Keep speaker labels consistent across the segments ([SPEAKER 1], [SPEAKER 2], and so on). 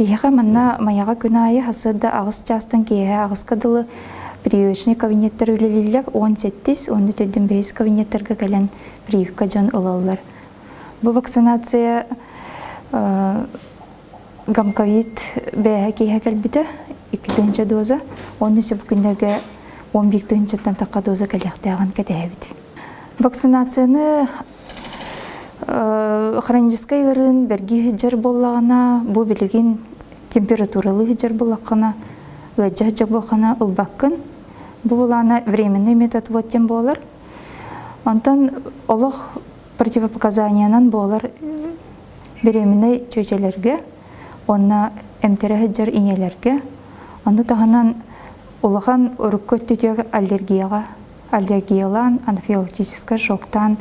[SPEAKER 1] Биһиэхэ манна Майаҕа күн аайы сарсыарда 8 чаастан киэһэ 8-ка дылы прививочный кабинеттар үлэлииллэр. 17-ис уонна төрдүн бэһис кабинеттарга кэлэн прививка дьон ылаллар. Бу вакцинация гамковид бээһэ киэһэ кэлбитэ, 2 тыһыынча доза. Уонна бу күннэргэ 11 тыһыынчаттан тахха доза кэлиэхтээҕин кэтэһэбит. Вакцинацияны хроническай ыарыын бэргии сылдьар буоллаҕына, бу билигин температуралыы сылдьар буоллаххына, ыалдьа сылдьар буоллаххына ылбаккын. Бу былаана временный метод вот диэн буолар. Онтон олох противопоказаниянан буолар беременнай чүөчэлэргэ уонна эмтэрэ сылдьар ийэлэргэ. Ону таһынан улахан урукку өттүтүгэр аллергияҕа аллергиялаан, анафилактическай шоктаан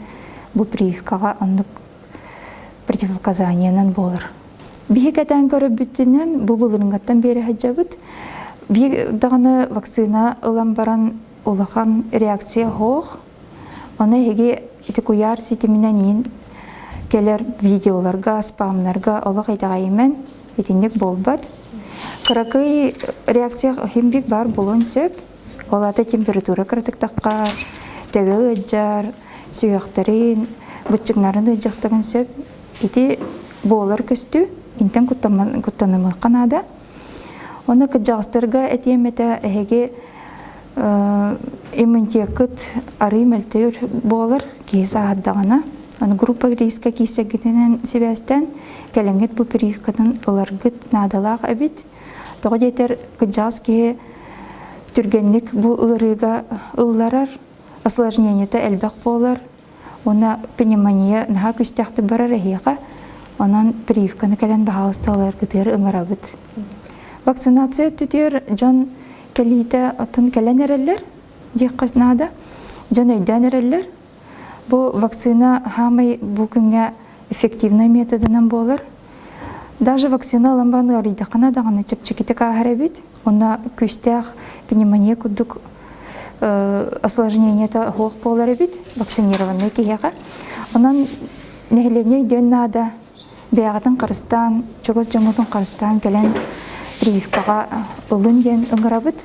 [SPEAKER 1] бу прививкаҕа оннук противопоказаниянан буолар. Биһи кэтээн көрөрбүтүнэн бу былырыҥҥаттан биэрэ сылдьабыт. Биир даҕаны вакцина ылан баран улахан реакция суох. Ону эһиги ити куйаар ситиминэн иин кэлэр видеоларга, спамнарга олох итэҕэйимэн, итинник буолбат. Кыракый реакция химбик баар буолуон сөп. Ол аата температура кыратыктахха, төбө ыалдьар, сүһүөхтэрин, быччыҥнарын ыалдьыахтарын сөп. Ити буолар көстүү, интэн куттанымыахха наада. Оны кырдьаҕастарга этиэм этэ, эһиги иммунитеккыт арыый мөлтөйөр буолар, киһи сааһырдаҕына. Аны группа риска киирсэргитинэн сибээстээн, кэлэҥҥит бу прививкатын ыларгыт наадалаах эбит. Тоҕо диэтэр, кырдьаҕас киһи түргэнник бу ыарыыга ылларар, осложнениета элбэх буолар уонна пневмония наһаа күүстээхтик барар эһиэхэ. Онон прививканы кэлэн баһаалыста ыларгытыгар ыҥырабыт. Вакцинация өттүтүгэр дьон кэлиитэ оттон кэлэн эрэллэр диэххэ наада. Дьон өйдөөн эрэллэр. Бу вакцина хаамай бу күҥҥэ эффективный методынан буолар. Даже вакцина ылан баран ыарыйдаххына даҕаны чэпчэкитик ааһар эбит. Онно күүстээх пневмония курдук осложнениета суох буолар эбит вакцинированный киһиэхэ. Онон нэһилиэнньэ өйдүөн наада. Бэйэҕитин харыстаан, чугас дьоҥҥутун харыстаан кэлэн прививкаҕа ылын диэн ыҥырабыт.